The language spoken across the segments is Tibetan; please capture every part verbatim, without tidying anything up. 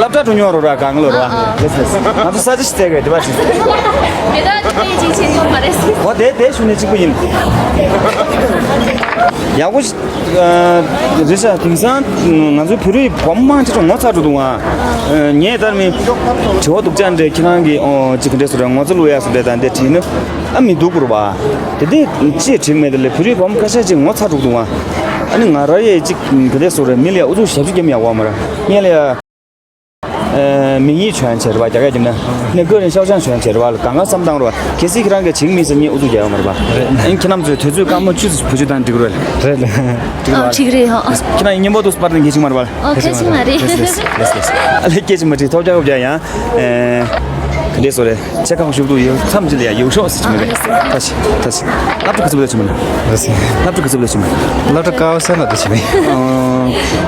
སློབ་གྲྭ་འགྲོ་མྱོང་རོགས་ར་གང་ལོ་ར། ལེས་ལེས། ང་ཚོ་ས་ཆ་ཞིག་བཙལ་དགོས་དེ་བ་ཞིག་དེ་ད་དེ་ཅིག་བྱེད་ཡོང་མ་རེད། འོ་དེ་དེ་ཞུ་ནས་གཅིག་པུ་ཡིན། ཡག་པོ་ཞིག་རེད་ཤག་དེང་སང་ང་ཚོའི་བོད་རིགས་བུ་མོ་མང་ཆེ་ཆེ་ངོ་ཚ་འགྲོ་འདུག་ཨ། ངས་ད་ནི་དྲི་བ་སྡུག་ཅག་འདྲ་ཁྱེད་རང་གིས་ཨོ་ཅིག་ག་འདྲས་སུ་རེད། ངོ་ཚ་བླུག་ཡག་སུ་འདྲ་དང་འདྲ་དྲིས་ན་ཨ་མི་སྡུག་པོ་རེད་པ། དེ་དེ་ཅིག་དྲིས་མེད་དེ་ལས་བོད་རིགས་བུ་མོ་ཁ་ཤས་ཅིག་ངོ་ཚ་འགྲོ་འདུག་ཨ། ཨ་ནི་ང་རང་ཡས་ཅིག་ག་འདྲས་སུ་རེད། མི་ལ་ཡ་ཨུ་ཚུགས་ཞབས་ཕྱི་རྒྱབ་ཡག་པོ་མ་རེད། ངས་ལ་ཡ། ཨེ། མིང་ཡིག་བྱོན་བྱས་རེད་པ། རྒྱ་སྐད་བརྒྱབ་ན། ནས་ཀོ་རེན་ཤའོ་ཤང་བྱོན་བྱས་རེད་པ། གང་ག་བསམ་བཏང་རེད་པ། གལ་སྲིད་ཁྱེད་རང་གིས་བྱེད་ཀྱི་མིན་ཟེར་ངས་ཨུ་ཚུགས་རྒྱག་ཡོད་མ་རེད་པ། རེད། ཨེ། ཁྱེད་རྣམ་ཚོས་དུས་ཚོད་སྐར་མ་བཅུ་ཙམ་བེད་སྤྱོད་བཏང་འགྲིག་རེད། རེད། འགྲིག་རེད་པ། འགྲིག་རེད་ཧོ། ཁྱེད་རང་ཡིན་སྙན་པོ་འདུག་པར་དེ་འགན་ཆིག་མ་རེད་པ། ཨོ་གལ་ཆིག་མ་རེད། ལེས་ལེས་ལེས་ལེས། ཨ་ལེ་སྐད་ཆ་མ་དྲིས་ཐོབ་རྒྱག་ཐོབ་རྒྱག་ཡང་། ཨེ། ག་འདྲས་སོ་རེད། ཆེ་ཁག་ཞུགས་འདུག་ཡོད་མཚམས་ཅིག་ལ་ཡ་ཡོད་ཤོག་ཟེར་གྱི་མི་རེད། ཨ་ལེས། ད་ཤི་ད་ཤི། སློབ་གྲྭ་ག་ཚོད་བུད་ཕྱིན་མིན། ཨ་ལེས། སློབ་གྲྭ་ག་ཚོད་བུད་ཕྱིན་མིན། སློབ་གྲྭ་ཀའོ་སན་ལ་བུད་ཕྱིན་མིན།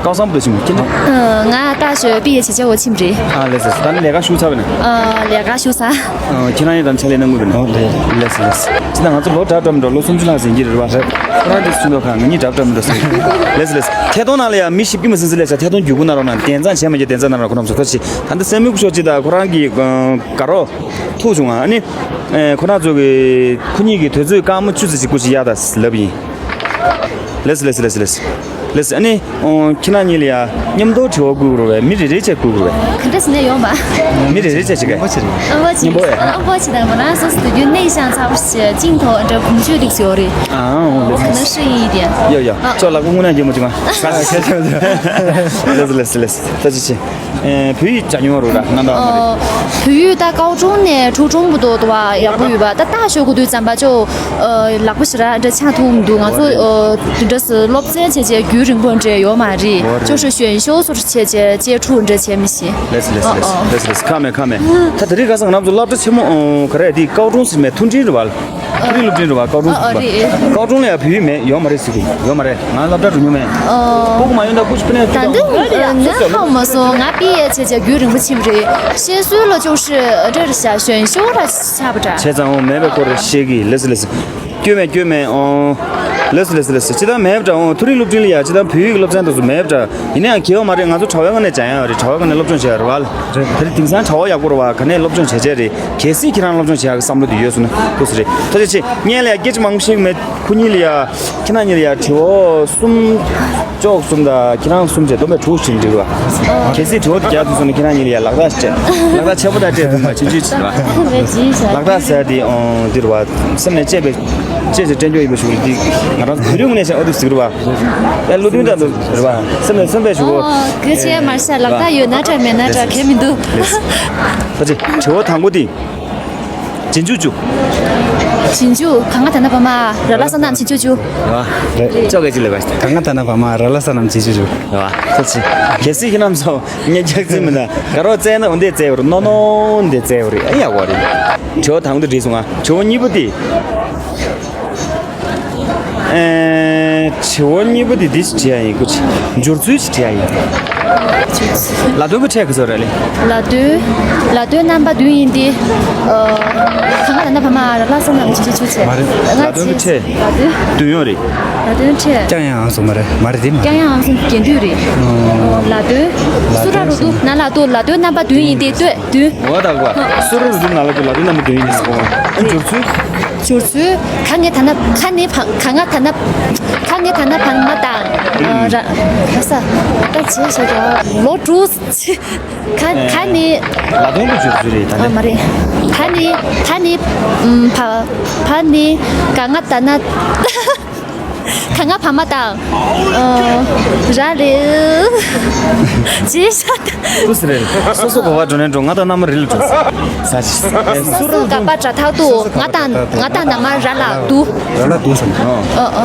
ཀའོ་སན་བུད་ཕྱིན་མིན། ཁྱེད་ནི། ང་大学毕业བྱས་རྗེས་འོ་ཕྱིན་རེད། ཨ་ལེས་ལེས། ད་ནི་ལས་ཀ་ཞུགས་ཚར་བས་ན། ལས་ཀ་ཞུགས་ཚར། ཁྱེད་རང་ཡང་ད་ནི་ཕྱག་ལས་གནང་དགོས་བས་ན། ཨོ་ལེས། ལེས་ལེས། ཅི་ད་ང་ཚོ་ལོ་འདྲ་འདྲ་མི་འདྲ་ལོ་སུམ་ཅུ་ལྷག་ཟིན་གྱི་རེད་པ། ཁོ་རང་དེ་ཚུན་ཐོག་ཁ་ང་གཉིས་འདྲ་འདྲ་མི་འདྲ་ཟིན། ལེས་ལེས། ཐད་གཏོང་ནང་ལ་ཡང་མི་ཞིག་པི་མ་ཟིན་ཟིན་ལས་ས་ཐད་གཏོང་བརྒྱུད་སྐུར་གནང་རོགས་གནང་། དན་ཚང་བྱས་མ་བྱས་དན་ཚང་གནང་རོགས། ཁོ་རང་ཚོ་ཁོ་ཅི་ད་ནི་སེམས་མུག་ཤོག་ཅི་ད་ཁོ་རང་གི་དགའ་རོགས། ཐུག་བྱུང་ང་། ཨ་ནི། ཨེ། ཁོ་རང་ཚོ་གི་ཁོ་གཉིས་ཀྱི་དུས་ཚོད་སྐར་མ་བཅུ་ཙམ་ཞིག་སྐུ་ཞིག་གཡར་ད་ལབ་ཡིན། ལེས་ལེས་ལེས་ལེས། ལེས། ཨ་ནི། ཨོ། ཁྱེད་རང་གཉིས་ལ་ཡ་མཉམ་དུ་དྲི་བ་བསྐུར་དགོས་རེད་པས། མི་རེ་རེ་བྱས་བསྐུར་དགོས་རེད་པས། ག་འདྲ་ཟེར་ནས་ཡོང་པ། མི་རེ་རེ་བྱས་བྱེད་དགོས། ཨ་ཕོ་ཆེ་རེད། ཨ་ཕོ་ཆེ་རེད། ཨ་ཕོ་ཆེ་དང་མོ་རང་སོ་སོ་དུས་རྒྱུན་内向་ཚ་པོ་ཞིག་镜头འདྲ་གོང་ཆོད་ལིག་ཡོད་རེད། ཨ་ཨོ་ལེས། 可能适应一点。ཡོ་ཡོ། ཨ་ཅོ་ལག་པ་དངོས་གནས་རྒྱུ་མ་བྱུང་ང་། ལེས་ལེས་ལེས། ད་ཅི་ཅི། ཨེ། བོད་ཡིག་སྦྱང་མྱོང་རོགས་ར་གནང་དང་མ་རེད། 呃， བོད་ཡིག་ད་高中ནས་初中不多的话ཡག་པོ་ཡོད་པ། ད་大学དགོས་དུས་ཙམ་པ་ཅོ། ཨ། ལག་པ་ཞེ་དྲག་འདྲ་ཆགས་ཐུབ་མི་འདུག་ང་ཚོ། ཨ། དེ་འདྲ་སློབ་ཚན་བྱས་བྱས་རྒྱུན་རིང་པོ་འདྲ་ཡོད་མ་རེད། 就是选修 སོར་བྱས་བྱས་接触འདྲ་བྱས་མི་ཤེས། ལེས་ལེས་ལེས་ལེས་ལེས། ཁ་མེད་ཁ་མེད། ད་དེ་རིང་ཁ་སང་ང་རང་ཚོ་སློབ་གྲྭ་ཆེན་མོ་ག་རེ་དེ་高中ཟེར་མེད། མཐོ་འབྲིང་རེད་པ། མཐོ་རིམ་སློབ་འབྲིང་རེད་པ། 高中 ཟེར་པ། 高中ལ་ཡ་བོད་ཡིག་མེད་ཡོད་མ་རེད་ཟེར་གི་ཡོད་མ་རེད། ང་སློབ་གྲྭ་འགྲོ་མྱོང་མེད། ཨོ། ཕྲུ་གུ་མ་ཡོང་ད་ཀུ་ཤི་པི་ནས། ད་འདི་ང་ཧ་གོ་མ་སོང་། ང་毕业བྱས་བྱས་རྒྱུན་རིང་པོ་ཕྱིན་པ་རེད། 先修了就是这是啥选修 ར་ཆགས་པ་འདྲ། བྱས་ཙང་འོ་མེད་པའི་སྐོར་བཤད་གི། ལེས་ལེས། སྐྱོན་མེད་སྐྱོན་མེད། ཨོ། ལེས་སོ་ལེས་སོ་ལེས་སོ། ཅི་ད་མེད་པ་འདྲ། ཨོ། མཐོ་རིམ་སློབ་འབྲིང་ལ་ཡ་ཅི་ད་བོད་ཡིག་སློབ་ཚན་དེ་ཚོ་མེད་པ་འདྲ། ཡིན་ན་ཡང་གལ་བ་མ་རེད། ང་ཚོ་དྲ་བའི་སྒང་ནས་སྦྱང་ཡ་རེད། དྲ་བའི་སྒང་ནས་སློབ་སྦྱོང་བྱས་ཡ་རེད་པ། རེད། དེ་རིང་དེང་སང་དྲ་བ་ཡག་པོ་རེད་པ། ག་ནས་སློབ་སྦྱོང་བྱས་བྱས་རེད། གལ་སྲིད་ཁྱེད་རང་སློབ་སྦྱོང་བྱེད་ཡག་གི་བསམ་བློ་དེ་ཡོད་སོང་ན་ཐུགས་སུ་རེད། ཐུགས་རྗེ་ཆེ། ངས་ལ་ཡ་སྐད་ཆ་མང་པོ་ཞིག་མེད། ཁོ་གཉིས་ལ་ཡ། ཁྱེད་རང་གཉིས་ལ་ཡ་དྲི་བ་གསུམ། ཅོག་གསུམ་དང་ཁྱེད་རང་གསུམ་བྱས་བསྡོམས་པས་དྲུག་ཕྱིན་འགྲིག་པ། གལ་སྲིད་དྲི་བ་དེ་རྒྱག་ཐུབ་སོང་ན་ཁྱེད་རང་གཉིས་ལ་ཡ་ལག་རྟགས་སྤྲད། ལག་རྟགས་ཆེ་པོ་དང་སྤྲད་ཐུབ་པ་ཆུང་ཆུང་བྱེད་པ། ལག་རྟགས་ཟེར་དེ་ཨོ་འདིར་བ་སེམས་ནས་གཅེས་པའི་གཅེས་སུ་སྤྲད་རྒྱུ་ཡིན་པ་ཞུ་གི་འདི་ང་རང་བོད་རིགས་ངོས་ནས་བཤད་ཨོ་དུ་ཟིག་རུ་བ། ཨེ་བློ་མཐུན་དང་དུ་རུ་བ་སེམས་ནས་སེམས་པས་ཞུ་གོ། ཨོ་གི་ཆེ་མར་ཤ་ལག་རྟགས་ཡོད་ན་འདྲ་མེད་ན་འདྲ་གལ་མི་འདུག་ད་ཅི་དྲི་བ་དང་པོ་དེ། རྗེས་འཇུག་བཅུ། རྗེས་འཇུག་ག་ང་ད་ན་བ་མ་ར་ལ་ས་རྣམས་རྗེས་འཇུག་བཅུ། རེད། ཅོག་གེ་ཅི་ལེ་བ། ག་ང་ད་ན་བ་མ་ར་ལ་ས་རྣམས་རྗེས་འཇུག་བཅུ། རེད་བ། ཐུགས་རྗེ་ཆེ། གལ་སྲིད་ཁྱེད་རྣམ་ཚོ་ངས་རྒྱག་རྩིས་མི་འདུག་ག་རོ་བཙལ་ན་འོ་འདི་བཙལ་བར་ནོ་ནོ་འདི་བཙལ་བར་ཨ་ཡག་པོ་རེད། དྲི་བ་དང་དུ་བྲིས་སོང་ང་། དྲི་བ་གཉིས་པ་དེ། ཨེ། དྲི་བ་གཉིས་པ་དེ་འདི་ཞིག་བྲིས་ཡ་ཡིན། སྐུ་མཁྱེན། སྦྱོར་ཚུལ་ཞིག་བྲིས་ཡ་ཡིན། ལ་དོན་གྱི་ཕྲད་ག་ཚོད་རེད་ལེ། ལ་དོན། ལ་དོན་རྣམ་པ་བདུན་ཡིན་ཏེ། ཨ། ག་ང་ད་ན་བ་མ་ར་ལ་ས་རྣམས་རྗེས་འཇུག་བཅུ་བྱས། མ་རེད། ལ་དོན་གྱི་ཕྲད། ལ་དོན། བདུན་ཡོད་རེད། ལ་དོན་ཕྲད། ཀྱང་ཡང་ཨང་སོང་མ་རེད། མ་རེད་དེ་མ་རེད། ཀྱང་ཡང་ཨང་སོང་རྒྱན་སྡུད་རེད། ཨོ། ལ་དོན། ལ་སུ་ར་དོན་རུ་དུ་ན་ལ་དོ་ལ་དོན་རྣམ་པ་བདུན་ཡིན་ཏེ་ལྟོས་བདུན། འོ་ད་གོ། སུ་ར་རུ་དུ་ན་ལ་དོ་ལ་དོན་རྣམ་པ་བདུན་ཡིན་ཟེར་གོ། ཨ་སྦྱོར་ཚུལ། སྦྱོར་ཚུལ། ག་ངེ་ད་ན་ག་ནི་བ་ག་ང་ད་ན་ག་ངེ་ད་ན་བ་མ་དང་། ཨ་ར་ར་ས་ད་ཅི་ཞེས་ཀྱང་ལོ་དྲུག་ཅི། ག་ག་ནི། ལ་དོན་གྱི་སྦྱོར་ཚུལ་རེད་ད་ཨ་ནི། མ་རེད། ད་ནི་ད་ནི་ཨམ་བ་བ་ནི་ག་ང་ད་ན། ག་ང་བ་མ་དང་། ཨ་ར་རེད། ཅི་ཤ་ད། ཏུ་སི་རེད། སོ་སོ་ག་བ་འགྲོ་ནས་འགྲོ། ང་དང་མནའ་མ་རི་ལ་འགྲོ། ས་ཞིག་སོ་སོ་ག་པ་དྲ་ཐག་ཏུ་ང་དང་ང་དང་མནའ་མ་ར་ལ་དུ། ར་ལ་དུ་སམ། ཨ་ཨ།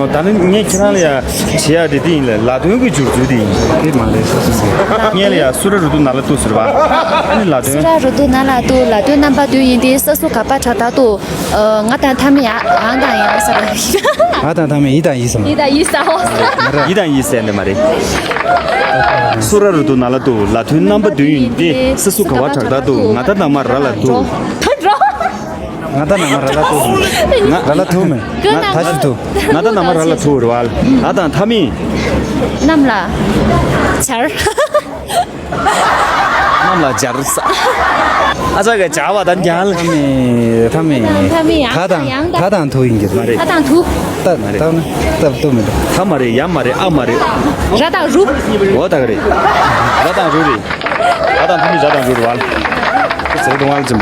ཨ་ད་ནི་ངས་ཁྱེད་རང་ལ་ཡ་བྱེད་ཡ་དེ་དེ་ཡིན་ལ་ལ་དོན་གྱི་སྦྱོར་ཚུལ་དེ་ཡིན། དེ་མ་ལས་སོ་སོ་སོ། ངས་ལ་ཡ་སུ་ར་རུ་དུ་ན་ལ་དུ་ཟེར་བ། ཨ་ནི་ལ་དོན། སུ་ར་རུ་དུ་ན་ལ་དུ་ལ་དོན་རྣམ་པ་བདུན་ཡིན་ཏེ་སོ་སོ་ག་པ་དྲ་ཐག་ཏུ། ཨ་ང་དང་ཐ་མི་ཡ་ཨང་དང་ཡང་ས་ར། ང་དང་ཐ་མི་ཡི་དང་ཡི་སམ། ཡི་དང་ཡི་ས་འོ། ཡི་དང་ཡི་ཟེར་ནི་མ་རེད། སུ་ར་རུ་དུ་ན་ལ་དུ་ལ་དོན་རྣམ་པ་བདུན་ཡིན་ཏེ་སུ་སུ་ག་བ་དྲག་དག་ཏུ་ང་དང་མནའ་མ་ར་ལ་དུ། ཐོན་འགྲོ། ང་དང་མནའ་མ་ར་ལ་དུ། ང་ར་ལ་དུ་མེད། ང་ད་ཞིག་དུ། ང་དང་མནའ་མ་ར་ལ་དུ་རུ་བ། ང་དང་ཐ་མི། གནམ་ལ། ཆར། ལ་སྦྱར་ས། ཨ་ཅག་གི་སྦྱར་བ་དང་རྒྱང་ལ། ཐ་མི་ཐ་མི་ཐ་མི་ཡང་ད་དང་ཡང་ད་ད་དང་ཐུ་ཡིན་གྱི་མ་རེད། ད་དང་ཐུ། ད་ད་ན་ད་ཏུ་མི་འདུག་ཐ་མ་རེད། ཡ་མ་རེད། ཨ་མ་རེད། ར་དང་རུ། འོ་ད་ག་རེད། ར་དང་རུ་རེད། ར་དང་ཐ་མི་ར་དང་རུ་རེད་བ། ཟེར་དུ་ང་ལ་ཅི་མ།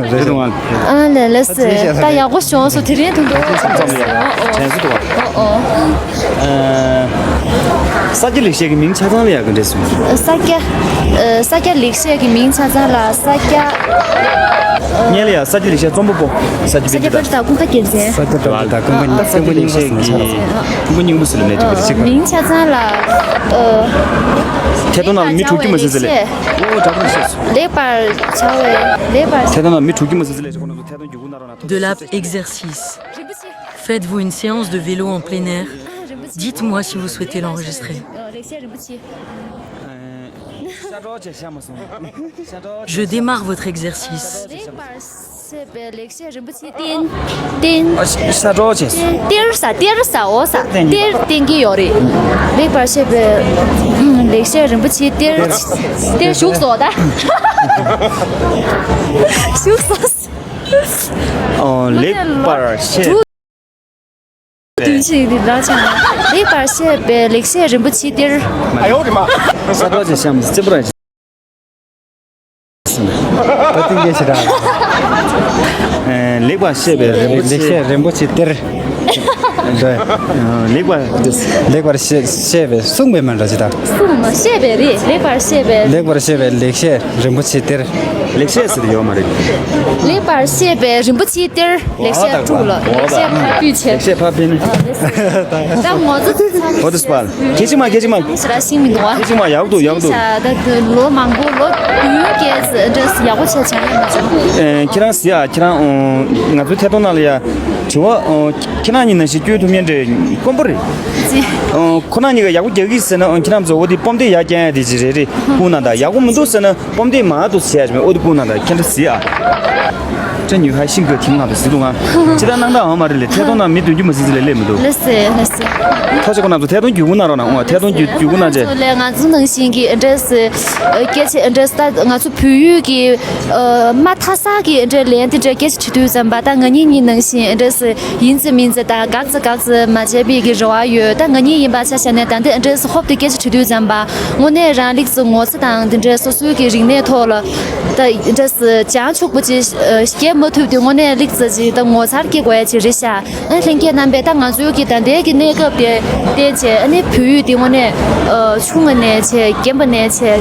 ཟེར་དུ་ང་ལ། ཨ་ལེ་ལེ་སེ། ད་ཡག་པོ་བྱུང་སོང་། དེ་རིང་དུ་འགྲོ་བ་ཙམ་ཙམ་ལ་ཡ། དྲན་གསོ་འདུག་བ། ཨོ་ཨོ། ས་སྐྱ་ལེགས་བཤད་ཀྱི་མིང་ཆ་ཚང་ལ་ཡག་གི་འདྲ་སོང་། ས་སྐྱ། ས་སྐྱ་ལེགས་བཤད་ཀྱི་མིང་ཆ་ཚང་ལ་ས་སྐྱ། ངས་ལ་ཡ་ས་སྐྱ་ལེགས་བཤད་རྩོམ་པ་པོ། ས་སྐྱ་ས་སྐྱ་པཎ་ཆེན་དང་ཀུན་དགའ་རྒྱལ་མཚན། ས་སྐྱ་པཎ་ཆེན་དང་ཀུན་དགའ་རྒྱལ་མཚན། ཀུན་དགའ་སྙིང་པོ་ཟེར་ལ་མེད་དྲན་པ་རེ་ཆེ་ག་མིང་ཆ་ཚང་ལ། ཐད་གཏོང་ནང་ལ་མི་དྲུག་ཅུ་མ་ཟིན་ཟེར་ལས། ཨོ་དྲག་པོ་ཤེས་སོང་། ལེགས་པར་བྱ་བའི་ལེགས་པར། ཐད་གཏོང་ནང་ལ་མི་དྲུག་ཅུ་མ་ཟིན་ཟེར་ལས་ཁོ་རང་ཚོ་ཐད་གཏོང་རྒྱུ་གུ་ན་རོགས་ན་ཐོ། De la exercice. Faites-vous une séance de vélo en plein air. Dites-moi si vous souhaitez l'enregistrer. Je démarre votre exercice. ཤ་གྲོགས་བྱས། གཏེར་ས་གཏེར་ས་འོ་ས་གཏེར་བསྟན་གྱི་ཡོད་རེད། ལེགས་པར་བཤད་པའི་ལེགས་བཤད་རིན་པོ་ཆེའི་གཏེར། གཏེར་བཞུགས་སོ་ད། བཞུགས་སོ། ཨོ་ལེགས་པར་བཤད། དུས་ཆེན་འདི་ལ་ཆ་ན་ལེགས་པར་བཤད་པའི་ལེགས་བཤད་རིན་པོ་ཆེའི་གཏེར། ཨ་ཡོ་རེ་མ། ས་རྡོ་ཆེ་ཤམ་རྩེ་པོ་ར། ད་ཏིང་གེ་ཆེ་ར། ལེགས་པར་བཤད་པའི་རིན་པོ་ཆེ། ལེགས་བཤད་རིན་པོ་ཆེའི་གཏེར། ལེགས་པར། ལེགས་པར་བཤད་བཤད་པའི་གསུངས་པའི་མ་འདྲ་ཅི་དང་། གསུངས་མ་བཤད་པའི་རེད། ལེགས་པར་བཤད་པའི། ལེགས་པར་བཤད་པའི་ལེགས་བཤད་རིན་པོ་ཆེའི་གཏེར། ལེགས་བཤད་ཟེར་ཡོད་མ་རེད། ལེགས་པར་བཤད་པའི་རིན་པོ་ཆེའི་གཏེར། ལེགས་བཤད་དཀྲུག་ལ་ལེགས་བཤད་ཕར་ཕུད་བྱས། ལེགས་བཤད་ཕར་ཕུད་ནི། ད་ངོ་ཚོ་ཚང་མ། What is bad? ཁྱེད་ཅི་མ་ཁྱེད་ཅི་མ། ཞེ་དྲག་ཤིང་མི་འདུག་ཨ། ཁྱེད་ཅི་མ་ཡག་འདུག་ཡག་འདུག་ཤ་ད་དུ་ལོ་མང་པོ་ལོ་བདུན་བརྒྱད་འདྲ་ཡག་པོ་བྱས་བྱས་ཡོད་མ་བྱུང་། ཁྱེད་རང་ཟེར་ཡ་ཁྱེད་རང་ང་ཚོའི་ཐད་གཏོང་ནང་ལ་ཡ་དྲི་བ་ཁྱེད་རང་གཉིས་ནང་བཞིན་བསྐྱོན་ཐུབ་མཁན་འདྲ་དཀོན་པོ་རེད། ཁོ་རང་གཉིས་ཀ་ཡག་པོ་རྒྱག་གི་ཟེར་ན་ཁྱེད་རང་ཚོ་འོ་དེ་སྤོམ་དེ་ཡ་རྐྱང་ཡ་དེ་ཅི་རེད་རེད་ཀུན་ན་ད་ཡག་པོ་མི་འདུག་ཟེར་ན། སྤོམ་དེ་མ་དུ་ཟེར་ཡ་ཞིག་མེད་ཨོ་དེ་ཀུན་ན་ད་ཁྱེད་འདྲ་ཟེར་ཨ། ཅེ་ཉུ་ཧ་ཤིང་གི་ཁྱིམ་ནང་དུ་ཟིན་འདུག་ང་། ཅི་ད་སྣང་དག་འོང་མ་རེད་ལེ། ཐད་གཏོང་ནང་མི་བདུན་ཅུ་མ་ཟིན་ཟིན་ལེ་ལེ་མི་འདུག་ལེ་སེ་ལེ་སེ། ཐོ་ཆེ་ཁོ་ནང་དུ་ཐད་གཏོང་རྒྱུ་གུ་ན་རོགས་ན་འོང་ཐད་གཏོང་རྒྱུ་རྒྱུ་གུ་ན་ཅེ། ང་ཚོ་ལས་ང་ཚོ་ནང་བཞིན་གྱི་ཨེ་འདྲེས་སེ་སྐད་ཆ་ཨེ་འདྲེས་ད་ང་ཚོ་བོད་ཡུལ་གྱི་མ་མཐའ་ས་གི་ཨེ་འདྲེས་ལན་དེ་འདྲ་སྐད་ཆ་དྲི་དུས་ཙམ་པ་ད་ང་གཉིས་གཉིས་ནང་བཞིན་ཨེ་འདྲེས་སེ་ཡིན་ཙི་མིན་ཙི་ད་གག་ཙི་གག་ཙི་མ་བྱས་པའི་གི་རེ་བ་ཡོད། ད་ང་གཉིས་ཡིན་པ་ཆ་བཞག་ནས་ད་འདི་ཨེ་འདྲེས་སེ་ཧོབ་དེ་སྐད་ཆ་དྲི་དུས་ཙམ་པ། དངོས་གནས་རང་ལིག་ཙི་ངོ་ཚ་དང་འདི་འདྲའི་སོ་སོའི་གི་རིག་གནས་ཐོག་ལ་ད་འདྲ་སི་བྱང་ཆུབ་པོ་ཅིག་སྐྱེ་མ་ཐུབ་དུས་དངོས་གནས་ལིག་ཙི་ཅིག་ད་ངོ་མཚར་སྐྱེ་དགོས་ཡ་ཅིག་རེད་ཤག་ཨ་ལྷན་རྒྱས་རྣམ་པས་ད་ང་ཚོའི་གི་ད་ལྟའི་གི་གནས་སྐབས་དེ་བལྟས་བྱས་ཨ་ནི་བོད་ཡུལ་དེ་དངོས་གནས་ཆུང་བ་ནས་བྱས་རྒན་པ་ནས་བྱས་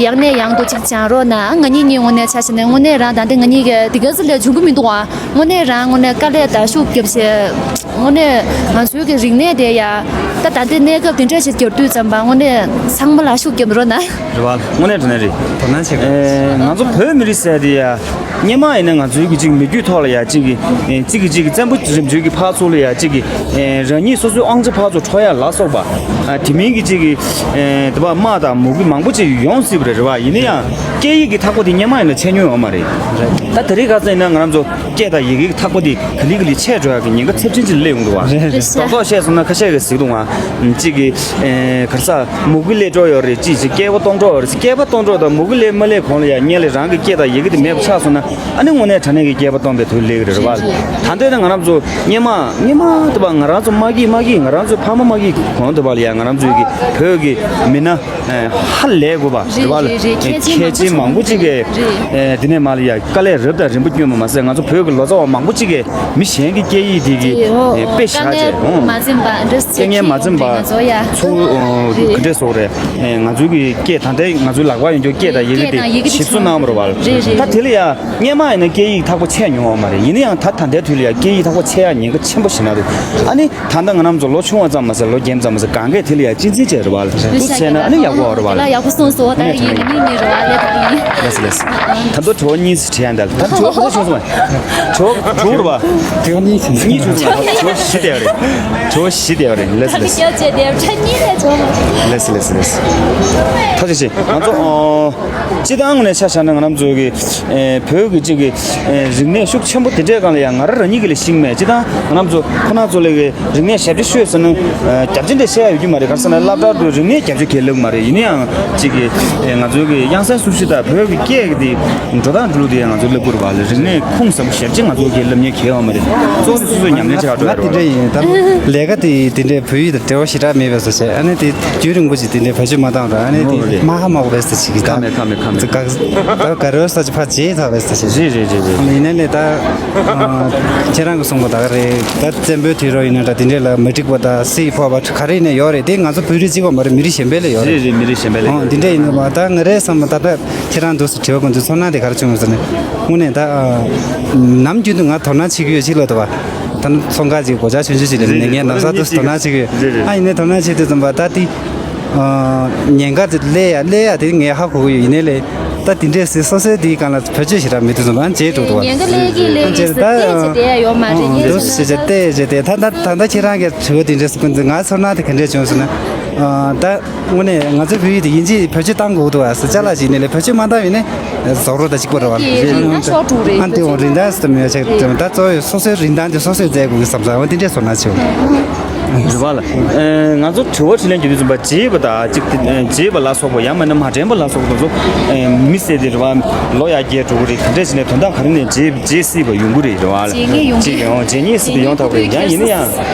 ཡང་ནས་ཡང་དུ་ཅིག་སྦྱང་རོགས་གནང་། ང་གཉིས་གཉིས་དངོས་གནས་ཆ་བཞག་ནས་དངོས་གནས་རང་ད་ལྟ་ང་གཉིས་གི་དེ་ག་ཚོད་ལས་འབྱུང་གི་མི་འདུག་ཨ། དངོས་གནས་རང་དངོས་གནས་དཀའ་ལས་ད་ཤུགས་བརྒྱབ་བྱས། དངོས་གནས་ང་ཚོའི་གི་རིག་གནས་དེ་ཡ་ད་ད་ལྟའི་གནས་སྐབས་དེ་འདྲ་ཞིག་གྱུར་དུས་ཙམ་པ་དངོས་གནས་ཚང་མ་ལ་ཤུགས་རྒྱབ་རོགས་གནང་། རེད་བ། དངོས་གནས་དྲང་གནས་རེད། དོ་སྣང་བྱེད་དགོས། ཨེ་ང་ཚོ་བོད་མི་རིགས་ཟེར་དེ་ཡ་སྔོན་མ་ཡིན་ན་ང་ཚོའི་གི་ཅིག་མི་རྒྱུད་ཐོག་ལ་ཡ་ཅིག་གི་ཨེ་གཅིག་གི་གཅིག་གི་བཙན་པོ་རིམ་བྱོན་གྱི་ཕར་ཚུར་ལ་ཡ་ཅིག་གི་ཨེ་རང་ཉིད་སོ་སོའི་དབང་ཆ་ཕར་ཚུར་འཕྲོག་ཡ་ལ་སོགས་པ་ཨ་དེ་མིན་གི་ཅིག་གི་ཨེ་དེ་བ་དམག་དང་མུ་གེ་མང་པོ་ཅིག་ཡོང་སྲིད་པ་རེད། རེད་བ། ཡིན་ན་ཡང་སྐད་ཡིག་གི་ཐག་པ་དེ་སྔོན་མ་ཡིན་ན་ཆད་མྱོང་ཡོད་མ་རེད། ད་དེ་རིང་ཁ་སང་ཡིན་ན་ང་རང་ཚོ་སྐད་དང་ཡི་གེའི་ཐག་པ་དེ་ག་ལེ་ག་ལེ་ཆད་འགྲོ་ཡག་གི་ཉེན་ཁ་ཚབས་ཆེན་ཅིག་སླེབས་ཡོང་འདུག་བ། རེད་རེད། རྡོག་རྡོག་བཤད་སོང་ན་ཁ་ཤས་ཀྱིས་གཟིགས་འདུག་ང་། གཅིག་གིས་ཨེ་ག་རེ་ཟ་མུ་གེ་སླེབས་འགྲོ་ཡོད་རེད། གཅིག་གིས་སྐྱེས་པ་སྟོང་འགྲོ་ཡོད་རེད། སྐྱེས་པ་སྟོང་འགྲོ་དང་མུ་གེ་སླེབས་མ་སླེབས་གོང་ལ་ཡང་སྔོན་ལ་རང་གི་སྐད་དང་ཡི་གེ་དེ་མེད་པ་ཆགས་སོང་ན་ཨ་ནི་དངོས་གནས་དྲང་གནས་ཀྱི་སྐྱེས་པ་སྟོང་པའི་དུས་སླེབས་ཀྱི་རེད། རེད་བ། ད་ལྟ་ན་ང་རང་ཚོ་སྔོན་མ་སྔོན་མ་དེ་བ་ང་རང་ཚོ་མ་གི་མ་གི་ང་རང་ཚོ་ཕ་མ་མ་གི་གོང་དེ་བ་ལ་ཡང་ང་རང་ཚོའི་གི་བོད་ཀྱི་མི་སྣ། ཧ་ལས་དགོས་པ་རེད་བ། རེད་རེད། མཁས་ཆེན་མང་པོ་ཅིག་གིས་དེ་ནས་མ་ལ་ཡ་དཀའ་ལས་རབ་དང་རིམ་པ་བསྐྱོན་པ་མ་ཟད་ང་ཚོ་བོད་ཀྱི་ལོ་ཙཱ་བ་མང་པོ་ཅིག་གིས་མི་གཞན་གྱི་སྐད་ཡིག་དེ་གི་དཔེ་བཞག་བྱས་ཧོ་མ་འཛིན་པ་འདྲ་སྐད་ངན་མ་འཛིན་པ་ང་ཚོ་ཡ་ཚོ་ག་འདྲས་སོགས་རེད། ང་ཚོའི་གི་སྐད་ད་ལྟའི་ང་ཚོའི་ལག་པ་ཡོད་འཇོག་སྐད་དང་ཡི་གེ་དེ་ཞིབ་བཟོ་གནང་བ་རེད་བ། རེད་རེད། ད་དེ་ལ་ཡ་སྔོན་མ་ཡིན་ན་སྐད་ཡིག་ཐག་པ་ཆད་མྱོང་བ་མ་རེད། ཡིན་ན་ཡང་ད་ད་ལྟའི་དུས་ལ་ཡ་སྐད་ཡིག་ཐག་པ་ཆད་ཡ་ཉེན་ཁ་ཆེན་པོ་ཞིག་ན་འདུག་ཨ་ནི། ད་ལྟ་ང་རང་ཚོ་ལོ་ཆུང་བ་ཙམ་མ་ཟད་ལོ་རྒན་ཙམ་མ་ཟད་གང་གས་དེ་ལ་ཡང་གཅེས་འཛིན་བྱས་རེད་བ། འདུག་བྱས་ན་ཨ་ནི་ཡག་པོ་རེད་བ། ལ་ཡག་པོ་གསུངས་སོང་། ད་ཡིན་ངེད་གཉིས་ངེད་རེད་བ་ལས་ད་ཡིན། ལགས་སོ་ལགས་སོ། ད་དུང་དྲི་བ་གཉིས་དྲི་ཡ་འདུག་ད་དྲི་བ་ག་ཚོད་བྱུང་སོང་བ། དྲི་བ་དྲུག་རེད་བ། དྲི་བ་གཉིས་བྱུང་སོང་། གཉིས་བྱུང་སོང་བ། དྲི་བ་བཞི་བསྡད་པ་རེད། དྲི་བ་བཞི་བསྡད་པ་རེད། ལགས་སོ་ལགས་སོ། ལགས་སོ་ལགས་སོ་ལགས་སོ། ཐུགས་རྗེ་ཆེ། ང་ཚོ་ཨོ། སྤྱིར་བཏང་ངོས་ནས་ཆ་བཞག་ན་ང་རང་ཚོ་གི་ཨེ་བོད་ཀྱི་གཅིག་གི་ཨེ་རིག་གནས་ཤུགས་ཆེན་པོ་དེ་འདྲའི་སྒང་ལ་ཡང་ང་རང་རང་ཉིད་ཀྱིས་ལས་ཤེས་མེད། སྤྱིར་བཏང་ང་རང་ཚོ་ཁོ་ན་ཚོ་ལས་ཀྱི་རིག་གནས་ཞབས་ཕྱི་ཤོད་ཟེར་ན་ཨེ་རྒྱབ་ཆ་འདྲ་བཤད་ཡ་ཡོད་ཀྱི་མ་རེད། ག་རེ་ཟེར་ན་སློབ་གྲྭ་དུ་རིག་གནས་རྒྱབ་ཆ་གང་ཡང་བསླབ་ཀྱི་མ་རེད། ཡིན་ན་ཡང་གཅིག་གི་ཨེ་ང་ཚོ་གི་དབྱངས་གསལ་སུམ་ཅུ་དང་བོད་ཀྱི་སྐད་ཀྱི་དེ་འགྲོ་སྟངས་འགྲོ་ལུགས་དེ་ང་ཚོ་བསླབ་དགོས་རེད་པ། ལས་རིག་གནས་ཁུངས་ཟབ་པོ་ཞེ་པོ་ཅིག་ང་ཚོ་གི་བསླབ་ཉན་གལ་ཡོད་མ་རེད། གཙོ་བོ་དེ་སོ་སོའི་ཉམས་ལེན་བྱེད་ཡག་འགྲོ་ཡ་རེད་པ། ང་དེ་འདྲ་ཡིན། ད་ལས་ཀ་དེ་དེ་འདྲའི་བོད་ཡིག་དང་འབྲེལ་བ་ཞེ་དྲག་མེད་པའི་བཟོ་བྱས། ཨ་ནི་དེ་རྒྱུན་རིང་པོ་ཞིག་དེ་འདྲའི་བེད་སྤྱོད་མ་བཏང་ར། ཨ་ནི་དེ་ཨོ་རེད། མ་ཧ་མ་གོ་བས་ཟེར་ཞིག་གི་ད་ཁ་མེད་ཁ་མེད་ཁ་མེད། ག་ད་ག་རེ་ས་ཅི་ཕ་བརྗེད་ཚར་བས་ཟེར་ཞིག་རེད་རེད་རེད་རེད། ཡིན་ནའི་ལས་ད་ཨ་ཁྱེད་རང་གི་གསུང་པ་ད་ག་རེད། ད་བཙན་པོའི་དུས་རབས་ཡིན་ན་འདྲ་དེ་འདྲའི་ལ་མ་འགྲིག་པ་ད་སྲིད་ཕོག་པ་ག་རེ་ཡིན་ནའི་ཡོད་རེད། དེ་ང་ཚོ་བོད་རིགས་གཅིག་པོ་མ་རེད། མི་རིགས་གཞན་པའི་ལ་ཡོད་རེད། རེད་རེད། མི་རིགས་གཞན་པའི་ལ་ཨོ་ཡོད་དེ་འདྲ་ཡིན་ནོ་མ། ད་ང་རའི་བསམ་པ་ད་ལྟ་ཁྱེད་རང་འདུག་སེ་དྲི་བ་ཁོང་ཚོས་ཚོར་སྣང་དེ་ག་རེ་བྱུང་ཡོད་ཟེར་ནས། དངོས་གནས་ད་ཨ་ནམ་རྒྱུན་དུ་ང་དོ་སྣང་བྱེད་ཀྱི་ཡོད་ཅིག་ལ་དུ་བ། ད་ནི་ཚོང་ཁང་ཅིག་སྒོ་ལྕགས་ཆུང་ཆུང་ཅིག་ལས་མི་ངས་ལམ་སང་དུ་དོ་སྣང་བྱེད་ཀྱི་ཡོད། རེད་རེད། ཨ་ཡིན་ནའི་དོ་སྣང་བྱེད་དུས་ཙམ་པ་ད་དེ་ཨ་ཉེན་ཁ་དེ་སླེབས་ཡ་སླེབས་ཡ་དེ་ངས་ཧ་གོ་གི་ཡོད། ཡིན་ནའི་ལས་ད་དེ་འདྲས་སེ་སོ་སོའི་དེའི་སྒང་ལ་བེད་སྤྱོད་ཞེ་དྲག་མེད་དུས་ཙམ་པ་ཨ་བརྗེད་འགྲོ་འདུག་བ། ཉེན་ཁ་སླེབས་ཀྱི་སླེབས་ཀྱི་ཟེར་ཏེ་བྱེད་བསྡད་ཡ་ཡོད་མ་རེད། ཨ་ངས་འདུག་སེ་བྱས་བལྟས་བྱས་ཏེ་ད་ད་ད་ལྟ་ཁྱེད་རང་གི་དྲི་བ་དེ་འདྲས་སེ་ཀུན་ཏུ་ང་ཚོར་སྣང་དེ་ག་འདྲས་བྱུང་ཟེར་ན་ཨ་ད། དངོས་གནས་ང་ཚོའི་བོད་ཡིག་དེ་ཡིན་གཅིག་བེད་སྤྱོད་གཏང་དགོས་འདུག་ཨ་ཟེར་ཅ་ལག་ཅིག་ནས་ལས་བེད་སྤྱོད་མ་བཏང་བ་ཡིན་ན་བཟོ་རོགས་དང་གཅིག་པ་རེད་བ། རིན་ཐང་ཤོར་འགྲོ་གི་རེད། ཨ་འདི་འོ་རིན་ཐང་ཟེར་མི་ཡ་ཆེ་ད་གཙོ་བོ་སོ་སོའི་རིན་ཐང་དེ་སོ་སོས་བཙལ་དགོས་ཀྱི་བསམ་ས་འོ་དེ་འདྲས་བཟོ་ན་ཆེ་བ། རེད་བ་ལ། ང་ཚོ་དྲི་བ་དྲིས་ལན་བརྒྱུད་དུས་ཙམ་པ་བརྗེད་པ་དང་གཅིག་བརྗེད་པ་ལ་སོགས་པ་ཡང་མིན་ན་མ་དྲན་པ་ལ་སོགས་པ་དེ་ཚོ་མི་ཟེར་དེ་རེད་བ། ལོ་ཡར་རྒས་འགྲོ་གི་རེད། ག་འདྲས་ཟེར་ནས་དོན་དག་ག་རེ་ནས་བརྗེད་བརྗེད་སྲིད་པ་ཡོང་གི་རེད་རེད་བ་ལ། བརྗེད་ངེས་ཡོང་གི་རེད། བརྗེད་ངེས་སྲིད་པ་ཡོང་ཐུབ་ཀྱི་རེད། ཡང་ཡིན་ན་ཡང་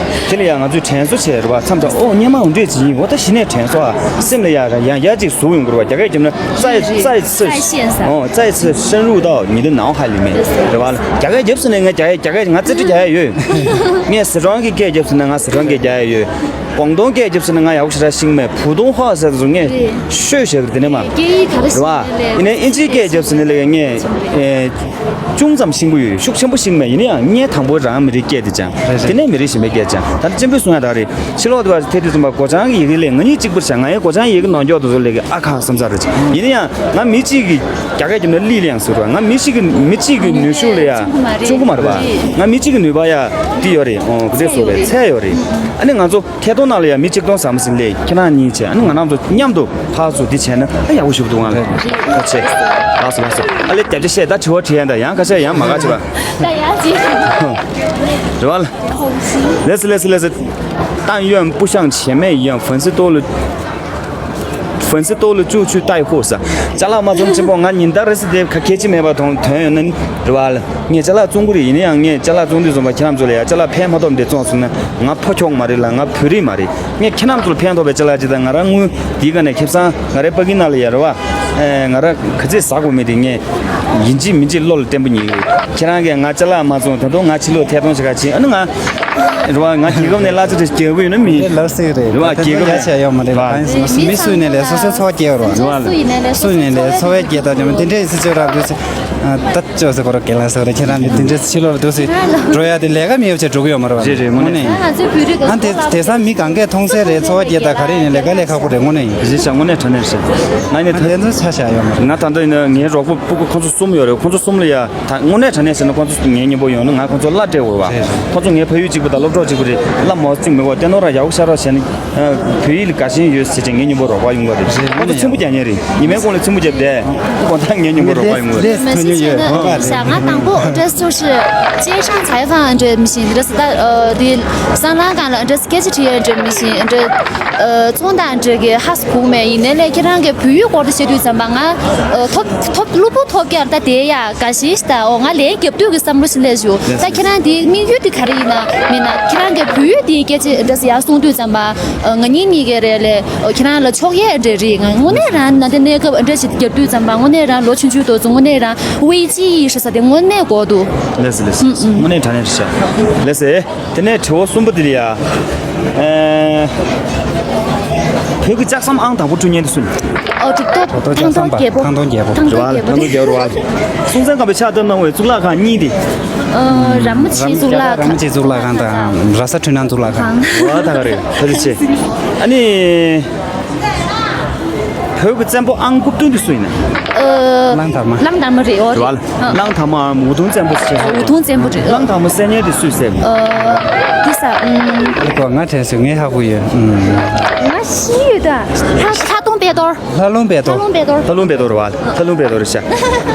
དེ་ལ་ཡང་ང་ཚོས་དྲན་གསོ་བྱས་རེད་བ། མཚམས་མཚམས་ཨོ་སྔོན་མ་འོ་འདྲས་ཅིག་ཡིན་འོ་ད་གཞི་ནས་དྲན་གསོ་ཨ་སེམས་ལ་ཡ་ཡང་ཡ་གཅིག་ཟུག་ཡོང་གི་རེད་བ། རྒྱ་སྐད་རྒྱབ་ན་在在在在线上 哦在此深入到你的脑海里面 རེད་བ་ལ། རྒྱ་སྐད་རྒྱབ་ཟེར་ནས་ངས་རྒྱ་སྐད་རྒྱ་སྐད་ང་རྩེ་གྲ་རྒྱག་ཡ་ཡོད། ངས་སི་ཁྲོན་གྱི་སྐད་རྒྱབ་ཟེར་ན་ང་སི་ཁྲོན་སྐད་རྒྱག་ཡ་ཡོད། ཀོང་ཏུང་སྐད་རྒྱབ་ཟེར་ན་ང་ཡག་པོ་ཞེ་དྲག་ཤེས་ཀྱི་མེད། ཕུ་ཏུང་ཧོ་ཟེར་དུས་ངས་ཤོད་བྱེད་ཀྱི་རེད། དེ་ནས་མ་སྐད་ཡིག་ག་རེ་རེད་བ། ཟེར་ནས་ཡིན་ནའི་ཨིན་ཇིའི་སྐད་རྒྱབ་ཟེར་ནས་ལས་ངས་ཨེ། ཅུང་ཙམ་ཤེས་ཀྱི་ཡོད། ཤུགས་ཆེན་པོ་ཤེས་ཀྱི་མེད། ཡིན་ན་ཡང་ངས་དང་པོ་རང་མི་རིགས་སྐད་དེ་སྦྱངས། རེད་རེད། དེ་ནས་མི་རིགས་གཞན་པའི་སྐད་སྦྱངས། ད་ནི་གཅེན་པོས་གསུང་ཡ་ད་རེད། ཕྱི་ལོགས་དུ་བ་ཐད་དུ་ཙམ་པ་སྒོ་བྱང་གི་ཡི་གེ་ལས་ང་གཉིས་གཅིག་པར་བྱ། ང་ཡི་སྒོ་བྱང་ཡི་གེ་ནང་འཇོག་དུ་བཟོ་ལས་ཀྱི་ཨ་ཁ་བསམ་ཚར་རེད། ཡིན་ན་ཡང་ང་མི་གཅིག་གི་རྒྱ་སྐད་རྒྱབ་ན་ལི་ལི་ཡང་ཟེར་བ། ང་མི་གཅིག་གི་མི་གཅིག་གི་ནུས་ཤུགས་ལ་ཡ་ཆུང་གི་མ་རེད་བ། ང་མི་གཅིག་གི་ནུས་པ་ཡ་དེ་ཡོད་རེད། འོ་ག་ཚོད་བཟོ་བའི་ཚད་ཡོད་རེད། ཨ་ནི་ང་ཚོ་ཐད་གཏོང་ནང་ལ་ཡང་མི་གཅིག་སྟོང་ཟ་མ་ཟིན་ལས་ཁྱེད་རང་གཉིས་བྱས། ཨ་ནི་ང་རང་ཚོ་མཉམ་དུ་ཕར་ཚུར་འདི་བྱས་ན་ཨ་ཡག་པོ་ཞིག་འདུག་ང་ལ་ཁ་ཆེ། ལགས་སོ་ལགས་སོ། ཨ་ལས་རྒྱབ་ཆ་བཤད། ད་དྲི་བ་དྲི་ཡན་ད་ཡང་ཁ་ཤས་ཡང་མ་ཁ་ཆེ་བ། ད་ཡང་ཅི། རེ་བ་ལ། ལེ་སི་ལེ་སི་ལེ་སི། 但愿不像前面一样，粉丝多了，粉丝多了就去带货噻。 ཅ་ལག་མ་བཙོང་ཆེན་པོ་ང་ཉིན་ལྟར་རེ་སི་དེ་ཁ་ཁེ་ཅི་མེད་པ་དོན་དོན་ཡོད་ན་རེ་བ་ལ། ངས་ཅ་ལག་བཙོང་གི་རེད། ཡིན་ན་ཡང་ངས་ཅ་ལག་བཙོང་དུས་ཙམ་པ་ཁྱེད་རྣམ་ཚོ་ལ་ཡ་ཅ་ལག་ཕན་མ་ཐོགས་འདི་བཙོང་སོང་ན་ང་ཕོ་ཁྱོག་མ་རེད་ལ། ང་བོད་རིགས་མ་རེད། ངས་ཁྱེད་རྣམ་ཚོ་ལ་ཕན་ཐོགས་པའི་ཅ་ལག་ཅིག་དང་ང་རང་དངུལ་འདིའི་སྒང་ནས་ཁེ་བཟང་ང་རའི་པ་ཀི་ནང་ལ་ཡ་རེད་བ། ང་རང་ག་ཚོད་ཟ་དགོས་མེད་དེ་ངས་ཡིན་གཅིག་མིན་གཅིག་བློ་ལ་བརྟན་པོ་ཉིད་ཡོད། ཁྱེད་རང་གིས་ང་ཅ་ལག་མ་བཙོང་ད་དུང་ང་ཕྱི་ལོགས་ཐད་གཏོང་བྱེད་ག་ཕྱིན་ཨ་ནི་ང་རེད་བ། ང་རྒྱལ་ཁབ་ནས་གླ་ཆ་དེ་རྒྱག་གི་ཡོད་ན་མིན། དེ་ལབ་སྲིད་རེད། རེད་བ། རྒྱལ་ཁབ་ནས་ཡ་ཡོད་མ་རེད་བ། མི་སུ་ཡིན་ནས་ལས་སོ་སོའི་འཚོ་བ་སྐྱེལ་བ་རེད་བ། སུ་ཡིན་ནས་ལས་སོ་སོའི་འཚོ་བ་སྐྱེལ་ད་ཅམ་དེ་འདྲས་སྲིད་ཇུས་རག་དུས་སུ། ད་ཅོག་ཟེར་ཁོ་ར་གེ་ལ་ཟེར་རེད། ཁྱེད་རང་གི་དེ་འདྲས་ཕྱི་ལོགས་ལ་འདུག་སེ་འགྲོ་ཡ་དེ་ལས་ཀ་མེད་པ་བྱས་འགྲོ་གི་ཡོད་མ་རེད་བ། རེད་རེད། དངོས་གནས། ང་ཚོའི་བོད་རིགས་ཨ་དེ་དེང་སང་མི་གང་གས་མཐོང་གསལ་རེད། འཚོ་བ་སྐྱེལ་ད་ག་རེ་ཡིན་ལས་ཀ་ལས་ཁག་པོ་རེད། དངོས་གནས་ཡིན། རེད་ཤག་དངོས་གནས་དྲང་གནས་རེད། ང་ཡིན་ད་དེ་ཚོ་ཆ་བཞག་ཡོད་མ་རེད། ང་ད་ལྟ་ཡིན་ན་ངའི་རོགས་པ་སྤུ་གུ་ཁོང་ཚོ་གསུམ་ཡོད་རེད། ཁོང་ཚོ་གསུམ་ལ་ཡ་ད་དངོས་གནས་དྲང་གནས་བྱས་ན་ཁོང་ཚོ་ངའི་མཉམ་པོ་ཡོང་ན་ང་ཁོང་ཚོ་བླ་སྤྲད་དགོས་རེད་བ། རེད་རེད། ཁོང་ཚོ་ངའི་ཕ་ཡུལ་གཅིག་པ་དང་སློབ་གྲོགས་གཅིག་པ་རེད། བླ་མོ་གཅིག་མི་དགོས། ལྟད་མོ་ར་ཡག་པོ་ཤར་རོགས་བྱས་ནས་བོད་ཡིག་ལ་དགའ་ཞེན་ཡོད་ཟེར་བྱས་ངའི་མཉམ་པོ་རོགས་པ་ཡོང་གི་རེད། ཁོང་ཚོ་ཚིམ་པོ་རྒྱག་མཁན་རེད། ཉི་མའི་གུང་ལ་ཚིམ་པོ་བརྒྱབ་བསྡད། དགོང་དག་ངའི་མཉམ་པོ་རོགས་པ་ཡོང་གི་རེད། 没事，现在，嗯，想俺当部，这就是街上采访，这不行，这是在，呃，的，商场干了，这是街去体验，这不行，这，呃，冲淡这个哈斯苦美，以内嘞，给人给培育过的些对咱们啊，呃，top top 路不 top 给人家的呀，感谢一下，哦，俺连给对个三不是那就，但给人的命运的可以呢，没呢，给人给培育的给这，这是要送对咱们，呃，我你你给的嘞。 ཁྱེད་རང་ལ་ཕྱོགས་ཡས་འདྲ་རེད། དངོས་གནས་རང་ན་དེ་གནས་སྐབས་འདྲ་ཞིག་རྒྱབ་དུས་ཙམ་པ་དངོས་གནས་རང་ལོ་ཆུང་ཆུང་དུས་ཚོད་དངོས་གནས་རང་དབྱེ་འབྱེད་ཡིན་ཤག་ས་དེ་དངོས་གནས་གོ་འདུག་ལགས་སོ་ལགས་སོ། དངོས་གནས་དྲང་གནས་རེད་ཤག་ལགས་སོ། དེ་ནས་དྲི་བ་གསུམ་པ་དེ་ལ་ཡ། ཨེ། བོད་ཀྱི་ལྕགས་ཟམ་ཨང་དང་པོ་བསྐྲུན་མཁན་དེ་སུ་ཡིན། ཨོ་ཀྲི་ཏོ་ཐང་སྟོང་རྒྱལ་པོ། ཐང་སྟོང་རྒྱལ་པོ། ཐང་སྟོང་རྒྱལ་པོ། ཐང་སྟོང་རྒྱལ་པོ་རེད་བ། སྲོང་བཙན་སྒམ་པོས་ཕྱག་བཏབ་གནང་བའི་གཙུག་ལག་ཁང་གཉིས་དེ། ཨ་ར་མོ་ཆེའི་གཙུག་ལག་ཁང་། ར་མོ་ཆེའི་གཙུག་ལག་ཁང་དང་ར་ས་འཕྲུལ་སྣང་གཙུག་ལག་ཁང་། ཁང་། བ་ད་ག་རེད། ད་རེད་ཆེ། ཨ་ནི། བོད་ཀྱི་བཙན་པོ་ཨང་དགུ་བདུན་དེ་སུ་ཡིན་ན། ཨ། གླང་དར་མ། གླང་དར་མ་རེད། འོ་རེད། རེད་བ། ཨ། གླང་དར་མ་འུ་དུམ་བཙན་པོ་ཟེར། འུ་དུམ་བཙན་པོ་རེད། གླང་དར་མ་གསེར་ཉལ་དེ་སུས་གསོས། ཨ། དེ་ས། ཨུམ། ཨ་ལེ་ཀོ་ང་དྲན་སོང་། ངས་ཧ་གོ་ཡོད། ཨུམ། ང་ཤི་ཡོད་ད། ལྷ་ལྷ་སྟོང་ དཔལ་རྡོར། ལྷ་ལུང་དཔལ་རྡོར། ལྷ་ལུང་དཔལ་རྡོར། ལྷ་ལུང་དཔལ་རྡོར་རེད་བ། ལྷ་ལུང་དཔལ་རྡོར་རེད་ཤག་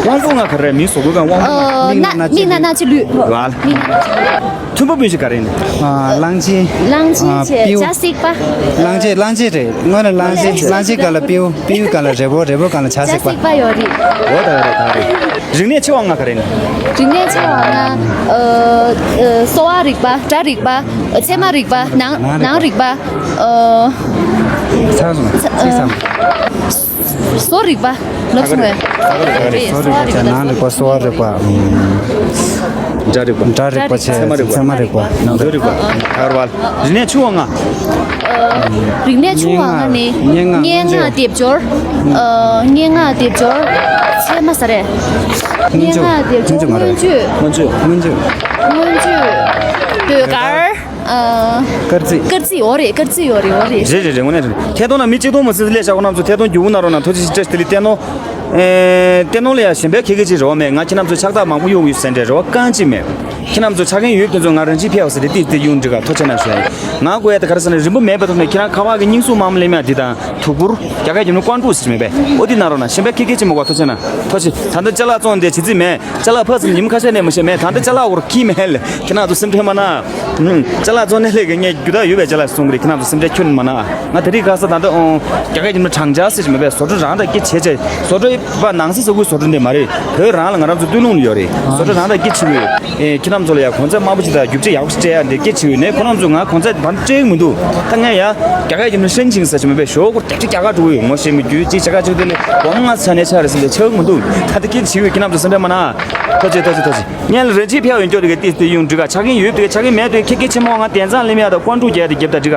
དབང་པོ་ལྔ་ག་རེ་རེད། མིང་བཟོ་དགོས་ག་དབང་པོ་ལྔ། མིག་ནག་སྣ་ལྕེ་ལུས། རེད་བ། མིག་ནག་སྣ་ལྕེ་ལུས། མཐུན་པ་སྤུན་བཞི་ག་རེ་ཡིན། གླང་ཆེན། གླང་ཆེན་བྱས། སྤྲེའུ། བྱ་སྲེག་པ། གླང་ཆེན། གླང་ཆེན་རེད། སྔོན་ལ་གླང་ཆེན། གླང་ཆེན་སྒང་ལ་སྤྲེའུ། སྤྲེའུ་སྒང་ལ་རི་བོ། རི་བོ་སྒང་ལ་བྱ་སྲེག་པ། བྱ་སྲེག་པ་ཡོད་རེད། འོ་ད་ག་རེ་ད་ག་རེ། རིག་གནས་ཆེ་བ་ལྔ་ག་རེ་ཡིན། རིག་གནས་ཆེ་བ་ལྔ། ཨ། ཨ། གསོ་བ་རིག་པ། སྒྲ་རིག་པ། ཚད་མ་རིག་པ། ནང་ནང་རིག་པ། ཨ། ཚར་སོང་། ཚིག་ཚང་། བཟོ་རིག་པ། ལབ་སོང་བས། བཟོ་རིག་པ་བྱས། ནང་རིག་པ། གསོ་བ་རིག་པ། སྒྲ་རིག་པ། སྒྲ་རིག་པ་བྱས། ཚད་མ་རིག་པ། ཚད་མ་རིག་པ། ནང་དོན་རིག་པ། ད་ག་རེ་བ། རིག་གནས་ཆུང་བ་ལྔ། རིག་གནས་ཆུང་བ་ལྔ་ནི། སྙན་ངག། སྙན་ངག་སྔོན་བརྗོད། སྡེབ་སྦྱོར། ཨ། སྙན་ངག་སྡེབ་སྦྱོར། ཚད་མ་ས་རེད། སྔོན་བརྗོད། སྙན་ངག་སྡེབ་སྦྱོར། སྔོན་བརྗོད། སྔོན་བརྗོད། སྔོན་བརྗོད། སྔོན་བརྗོད། སྔོན་བརྗོད། ཟློས་གར། ཨ། སྐར་རྩིས། སྐར་རྩིས། འོ་རེད། སྐར་རྩིས་ཡོད་རེད། འོ་རེད། རེད་རེད་རེད། དངོས་གནས་རེད། ཐད་གཏོང་ནང་མི་གཅིག་སྟོང་མ་ཟིན་སླེབས་ཤག་ཁོང་རྣམ་ཚོ་ཐད་གཏོང་མགྱོགས་པོ་གནང་རོགས་གནང་། ཐུགས་རྗེ་ཆེ། བཀྲ་ཤིས་བདེ་ལེགས། བསྟན་ནོ། ཨེ། བསྟན་ནོ་ལ་ཡ་གཞན་པའི་ཁྱེད་ཀྱི་ཅིག་རེད་བ། མེད། ང་ཁྱེད་རྣམ་ཚོ་ཕྱག་རྟགས་མང་པོ་གཡུག་ཡོད་ཟེར་འདྲ་རེད་བ། རྐང་གཅིག་མེད། ཁྱེད་རྣམ་ཚོ་ཆ་རྐྱེན་ཡོད་དེ་ཚོ་ང་རང་གཅིག་ཕེབས་ཟེར་ཏེ་ཏིག་ཏིག་གཡུག་འགྲིག་ག་ཐུགས་རྗེ་གནང་ཞུ་ཡ་ཡིན། ང་དགོས་ཡ་དེ་ག་རེ་ཟེར་ན། རིན་པོ་མེད་པའི་ཐོག་ནས་ཁྱེད་རང་ཁ་པར་གྱི་རྙིང་གཟུགས་མང་པོ་ལེན་མེད་དེ་དང་། དུག་ཕུར། རྒྱ་སྐད་རྒྱབ་ན་ཀོང་ཀྲུག་ཟེར་མེད་པས། ཨོ་དེ་གནང་རོགས་གནང་། གཞན་པ་ཁྱེད་ཀྱི་ཅིག་མ་དགོས། ཐུགས་རྗེ་གནང་། ཐུགས་རྗེ། ད་ལྟ་ཅ་ལག་བཙོང་དེ་བྱེད་རྩིས་མེད། ཅ་ལག་ཕར་ཚུར་ཉིན་ཁ་ཤས་ནས་མ་ཤེས་མེད། ད་ལྟ་ཅ་ལག་འོར་ཁྱི་མེད་ལ། ཁྱེད་རྣམ་ཚོ་སེམས་ཁྲལ་མ་གནང་། ཅ་ལག་བཙོང་ནས་ལས་ཀ་ངས་རྒྱུ་དག་ཡོད་པའི་ཅ་ལག་བཙོང་གི་རེད། ཁྱེད་རྣམ་ཚོ་སེམས་ཁྲལ་ཁྱོན་མ་གནང་། ང་ད་རེས་ཁ་ས་ད་ལྟ་ཨོ། རྒྱ་སྐད་རྒྱབ་ན་གྲངས་ཆ་ཟེར་གྱི་མེད་པས། བཟོ་གྲྭ་རང་དང་སྐད་ཆ་བྱས། བཟོ་གྲྭ་པ་ནང་སྲིད་ས་ཁུལ་བཟོ་གྲྭ་འདི་མ་རེད། བོད་རང་ལ་ང་རང་ཚོ་སྟོད་ལུང་ལ་ཡོད་རེད། བཟོ་གྲྭ་རང་དང་སྐད་ཆ་བྱེད་དགོས། ཨེ། ཁྱེད་རྣམ་ཚོ་ལ་ཡ་གོང་ཚད་དམའ་པོ་ཅིག་དང་རྒྱུ་ཆ་ཡག་པོ་ཞིག་སྤྲད་ཡ་འདི་སྐད་ཆ་བྱེད་དགོས་ནས། ཁོ་རྣམ་ཚོ་ང་གོང་ཚད་ད་སྤྲད་ཀྱི་མི་འདུག་ད་ངས་ཡ་རྒྱ་སྐད་རྒྱབ་ན་ཧྲེན་ཆིང་ཟེར་གྱི་མེད་པས། ཞོགས་པ་སྐད་ཆ་རྒྱ་གར་འགྲོ་གི་ཡོད། ངོ་ཤེས་མི་རྒྱུ་ཅིག་རྒྱ་གར་ཆགས་དེ་ལས་སྒོར་མོ་ལྔ་ཚ་ནས་ཆགས་རེད་ཟེར་ལས་ཆགས་ཀྱི་མི་འདུག་ད་ལྟ་སྐད་ཆ་བྱེད་དགོས། ཁྱེད་རྣམ་ཚོ་སེམས་ཁྲལ་མ་གནང་། ཐུགས་རྗེ་ཆེ། ཐུགས་རྗེ་ཆེ། ཐུགས་རྗེ་ཆེ། ངས་ལ་རེ་ཆེ་ཕེབས་ཡོང་རྒྱུ་དེ་ག་ཏིས་ཏི་ཡོང་འགྲིག་ག་ཆ་རྐྱེན་ཡོད་དེ་ག་ཆ་རྐྱེན་མེད་དེ་ཁྱེད་ཀྱི་ཆེ་མོ་ང་དན་ཚང་ལེན་ཡ་དང་ཀོང་ཀྲུག་རྒྱག་དེ་རྒྱབ་ད་འགྲིག་ག་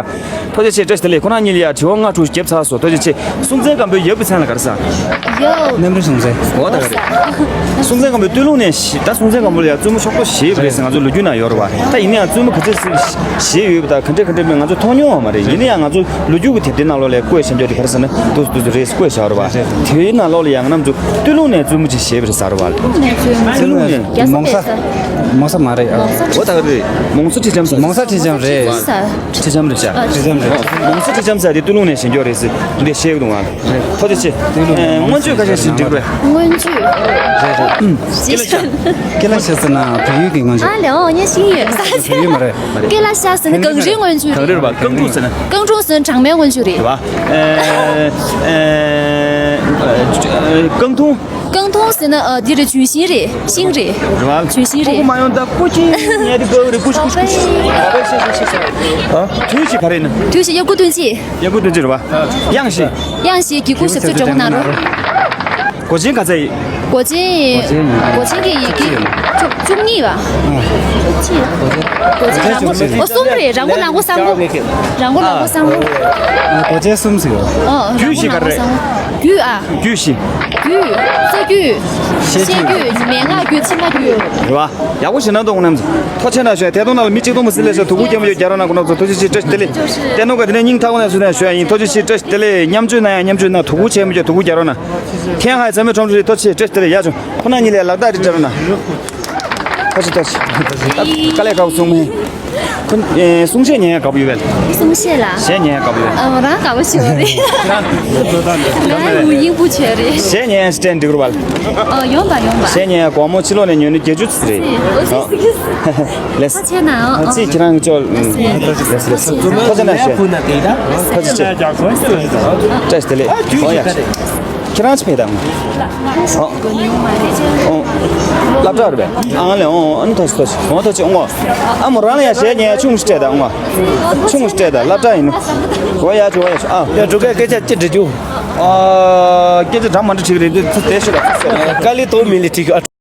ཐུགས་རྗེ་ཆེ། བཀྲ་ཤིས་བདེ་ལེགས། ཁོ་རང་གཉིས་ལ་ཡ་དྲི་བ་ལྔ་དྲུག་བརྒྱབ་ཚར་སོང་། ཐུགས་རྗེ་ཆེ། སྲོང་བཙན་སྒམ་པོའི་ཡབ་ཀྱི་མཚན་ལ་ག་རེ་ཟེར། ཡབ། གནམ་རི་སྲོང་བཙན། འོ་ད་ག་རེ། སྲོང་བཙན་སྒམ་པོའི་སྟོད་ལུང་ནས་བཞེས། ད་སྲོང་བཙན་སྒམ་པོ་ལ་ཡ་བཙུན་མོ་ཤོག་ཐོག་བཞེས་པ་རེད་ཟེར་ང་ཚོ་ལོ་རྒྱུས་ནང་ཡོད་རེད་བ། ད་ཡིན་ན་ཡང་བཙུན་མོ་ག་ཚོད་བཞེས་ཡོད་པ་དང་ག་འདྲ་ག་འདྲ་མེད་ང་ཚོ་མཐོང་མྱོང་བ་མ་རེད། ཡིན་ན་ཡང་ང་ཚོ་ལོ་རྒྱུས་ཀྱི་དེབ་ཐེར་ནང་ལོགས་ལ་བཀོད་བཞག་རྒྱུ་དེ་ག་རེ་ཟེར་ན་འདུག་འདུག་རེད་བཀོད་བཞག་རེད་བ། དེའི་ནང་ལོགས་ལ་ཡ་ང་རྣམ་ཚོ་སྟོད་ལུང་ནས་བཙུན་མོ་ཅིག་བཞེས་པ་རེད་ཟེར་བ། སྟོད་ལུང་ནས། མོང་ས། མོང་ས་མ་རེད་ཨ། འོ་ད་ག་རེད། མོང་སོ་ཁྲི་ལྕམ་ཟེར། མོང་ས་ཁྲི་ལྕམ་རེད། ཁྲི་ལྕམ་རེད་བྱ། ཁྲི་ལྕམ་རེད། མོང་སོ་ཁྲི་ལྕམ་ཟེར་དེ་སྟོད་ལུང་ནས་བཞེངས་རྒྱུ་རེད་ཟེར་འདི་བཤད་ཀྱི་འདུག་ང་། ཐུགས་རྗེ་ཆེ། སྔོན་ཆད་ཁ་ཤས་ཤིག་འགྲིག་རེད། སྔོན་ཆད། རེད་རེད། ཀེ་ལ་ཤ་ཟེར་ན་བལ་ཡུལ་གྱི་སྔོན་ཆད། ཨ་ལེ་ཨོ་ཉེ་ཤིང་ཡོད་ས་ཆེ། བལ་ཡུལ་མ་རེད། ཀེ་ལ་ཤ་ཟེར་ན་གངས་རིའི་སྔོན་ཆད་རེད། གངས་རི་རེད་བ། རྐང་དྲུག་ཟེར་ན། རྐང་དྲུག་ཟེར་ན་གྲངས་མའི་སྔོན་ཆད་རེད། རེད་བ། ཨེ། ཨེ། རྐང་འཐུང་། རྐང་འཐུང་ཟེར་ན་ཨ་འདི་རེད། ལྗོན་ཤིང་རེད། ཤིང་རེད། རེད་བ། ལྗོན་ཤིང་རེད། ཀོ་ཀོ་མ་ཡོང་ད་ཀོ་ཅི་ཉལ་དེ་ཀོ་རེད། ཀུ་ཤི་ཀུ་ཤི་ཀུ་ཤི། ཨ། དུས་ཕྱིས་ག་རེ་ཡིན། དུས་ཕྱིས་དབྱར་དགུན་སྟོན་དཔྱིད། དབྱར་དགུན་སྟོན་དཔྱིད་རེད་བ། གཡང་ཤིང་། གཡང་ཤིང་གི་ཀུ་ཤི་ཚོད་དྲན་གོ་ན་རོ། སྒོ་ཆེན་ག་ཚད་ཡིན། སྒོ་ཆེན། སྒོ་ཆེན་གྱི་ཡི་གེ་བཅུ་བཅུ་གཉིས་བ། སྒོ་ཆེན་རང་མགོ་ཨོ་གསུམ་རེད། རང་མགོ་ནང་མགོ་གསང་མགོ། རང་མགོ་ནང་མགོ་གསང་མགོ། སྒོ་ཆེན་གསུམ་ཟེར། ཨོ་རྒྱུད་བཞི་ག་རེ་རེད། རྒྱུད་ཨ། རྒྱུད་བཞི། རྒྱུད། རྩ་རྒྱུད། བཤད་རྒྱུད། མན་ངག་རྒྱུད། ཕྱི་མ་རྒྱུད། རེད་བ། ཡག་པོ་ཞིག་གནང་འདུག་ཁོང་རྣམ་ཚོ། ཐུགས་རྗེ་གནང་ཞུ་ཡ། ཐད་གཏོང་ནང་ལ་མི་གཅིག་སྟོང་མ་ཟིན་ལས་ཤོག་ཐུགས་ཁུར་ཆེན་པོ་ཡོད། རྒྱ་རོ་ན་ཁོང་རྣམ་ཚོ་ཐུགས་རྗེ་ཆེ། བཀྲ་ཤིས་བདེ་ལེགས། བསྟན་ནོ་ག་དེ་ནས་སྙིང་ཐག་པ་ནས་ཞུ་ན་ཞུ་ཡ་ཡིན། ཐུགས་རྗེ་ཆེ། བཀྲ་ཤིས་བདེ་ལེགས། མཉམ་སྤྱོད་གནང་ཡ། མཉམ་སྤྱོད་གནང་། ཐུགས་ཁུར་ཆེན་པོ་ཡོད། ཐུགས་ཁུར་རྒྱ་རོ་ན། ཐེངས་ཧའི་ཚང་མས་ཁྲོམ་རེད། ཐུགས་རྗེ་ཆེ། བཀྲ་ཤིས་བདེ་ལེགས། ཡ་བྱུང་། ཁོང་རྣམ་གཉིས་ལས་ལག་རྟགས་རེ་སྤྲད་རོགས་གནང་། ཐུགས་རྗེ་ཆེ། དཀའ་ལས་ཁག་པོ་གསུངས་མེད། ཁོ། ཨེ། གསུང་བཤད་ཉན་ཡ་དགའ་པོ་ཡོད་པས། གསུང་བཤད་ལ། གཞས་ཉན་ཡ་དགའ་པོ་ཡོད། ཨ། རང་དགའ་པོ་ཞིག་རེད། ང་ཡང་ཡིན་པུ་ཆོས་རེད། གཞས་ཉན་ཡ་ཞིག་སྤྲད་འགྲིག་རུ་བ། ཨ། ཡོང་པ་ཡོང་པ། གཞས་ཉན་ཡ་དགོང་མོ་ཕྱི་ལོགས་ནས་ཉོས་ནས་བརྒྱད་ཅུ་ཙམ་རེད། ཨོ་ཙི་ཙི། ལེས། ཁ་ཆེ་ན་ཨ། ཙི་ཁྱེད་རང་ཅོ། ལེས་ལེས་ལེས། ཁ་ཆེ་ན་ཞེས། ཁ་ཆེ་ཆེ། བཀྲ་ཤིས་བདེ་ལེགས། ཨོ་ཡ། ཁྱེད་རང་ཅི་ཕེ་དང་། ཨོ། ཨོ། སློབ་གྲྭ་རེད་པས། ཨང་ལས་ཨོ་ཨ་ནི་ཐོ་ཆི་ཐོ་ཆི་ཨོ་ཐོ་ཆི་ཨོ། ཨ་མོ་རང་ལ་ཡ་གཞས་ཉན་ཆུང་ཞིག་སྤྲད་དང་ཨོ། ཆུང་ཞིག་སྤྲད་དང་སློབ་གྲྭ་ཡིན་ནོ། ཨོ་ཡ་ཆུ་ཨོ་ཡ་ཆུ་ཨ། ཡ་འགྲོ་ག་སྐད་ཆ་ཅི་འདྲི་རྒྱུ། ཨ། སྐད་ཆ་འདྲ་མ་འདྲ་ཁྲིག་རེད་འདི་ཚོ་དེ་ཤོད་ལ། དཀའ་ལས་དོ་མི་ལས་ཁྲིག་ཨ།